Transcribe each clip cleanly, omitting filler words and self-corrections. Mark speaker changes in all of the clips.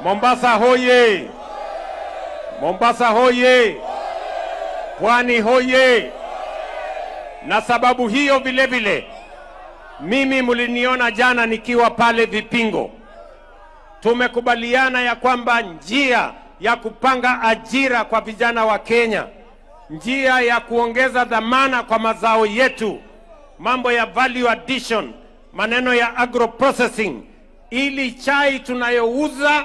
Speaker 1: Mombasa hoye! Mombasa hoye! Pwani hoye! Na sababu hiyo vile vile, mimi mliniona jana nikiwa pale Vipingo. Tumekubaliana ya kwamba njia ya kupanga ajira kwa vijana wa Kenya, njia ya kuongeza dhamana kwa mazao yetu, mambo ya value addition, maneno ya agro processing, ili chai tunayouza,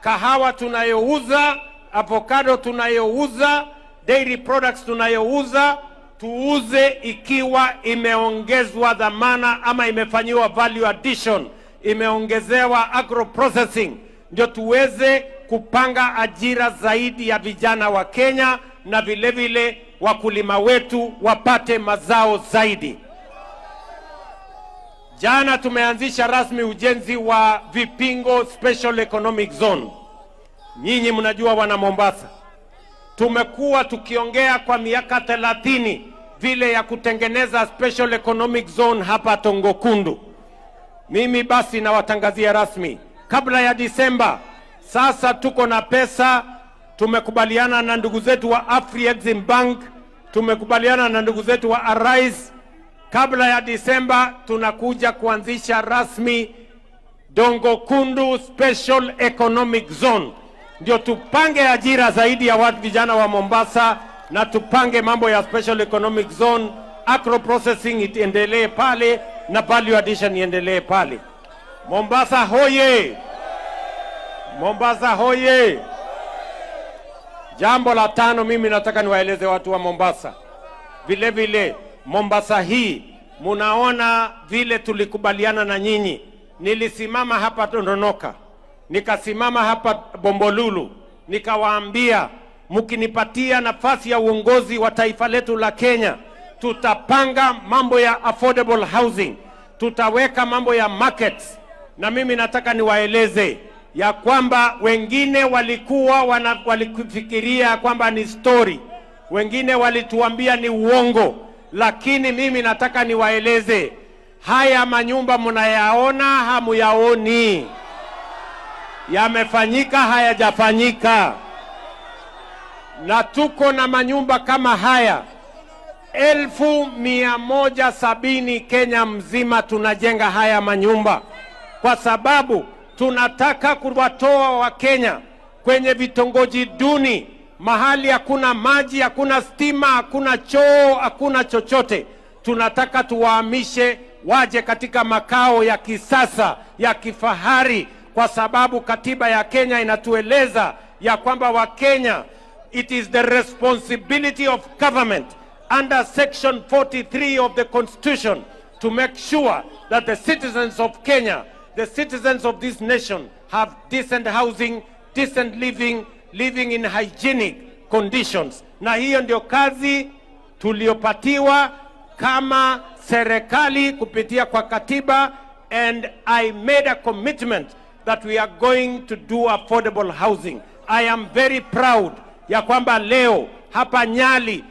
Speaker 1: kahawa tunayouza, avocado tunayouza, dairy products tunayouza, tuuze ikiwa imeongezwa dhamana ama imefanyiwa value addition, imeongezewa agro processing, ndio tuweze kupanga ajira zaidi ya vijana wa Kenya na vile vile wakulima wetu wapate mazao zaidi. Jana tumeanzisha rasmi ujenzi wa Vipingo Special Economic Zone. Nyinyi mnajua wana Mombasa, tumekuwa tukiongea kwa miaka 30 vile ya kutengeneza Special Economic Zone hapa Tongokundu. Mimi basi nawatangazia rasmi kabla ya Disemba. Sasa tuko na pesa, tumekubaliana na ndugu zetu wa Afri-Exim Bank, tumekubaliana na ndugu zetu wa Arise. Kabla ya Disemba tunakuja kuanzisha rasmi Dongo Kundu Special Economic Zone, ndio tupange ajira zaidi ya watu vijana wa Mombasa na tupange mambo ya Special Economic Zone, agro processing iendelee pale na value addition iendelee pale. Mombasa hoye! Mombasa hoye! Jambo la tano, mimi nataka niwaeleze watu wa Mombasa vile vile, Mombasa hii munaona vile tulikubaliana na nyinyi. Nilisimama hapa Tononoka, nikasimama hapa Bombolulu, nikawaambia mkinipatia nafasi ya uongozi wa taifa letu la Kenya, tutapanga mambo ya affordable housing, tutaweka mambo ya markets. Na mimi nataka niwaeleze ya kwamba wengine walikuwa walifikiria kwamba ni story, wengine walituambia ni uongo, lakini mimi nataka niwaeleze haya manyumba mnayaona, hamuyaoni? Yamefanyika, hayajafanyika? Na tuko na manyumba kama haya 170,000 Kenya mzima tunajenga haya manyumba, kwa sababu tunataka kuwatoa Wakenya kwenye vitongoji duni, mahali hakuna maji, hakuna stima, hakuna choo, hakuna chochote. Tunataka tuwahamishe waje katika makao ya kisasa ya kifahari, kwa sababu katiba ya Kenya inatueleza ya kwamba Wakenya, it is the responsibility of government under section 43 of the Constitution to make sure that the citizens of Kenya, the citizens of this nation, have decent housing, decent living, living in hygienic conditions. Na hiyo ndio kazi tuliopatiwa kama serikali kupitia kwa katiba, and I made a commitment that we are going to do affordable housing. I am very proud ya kwamba leo hapa Nyali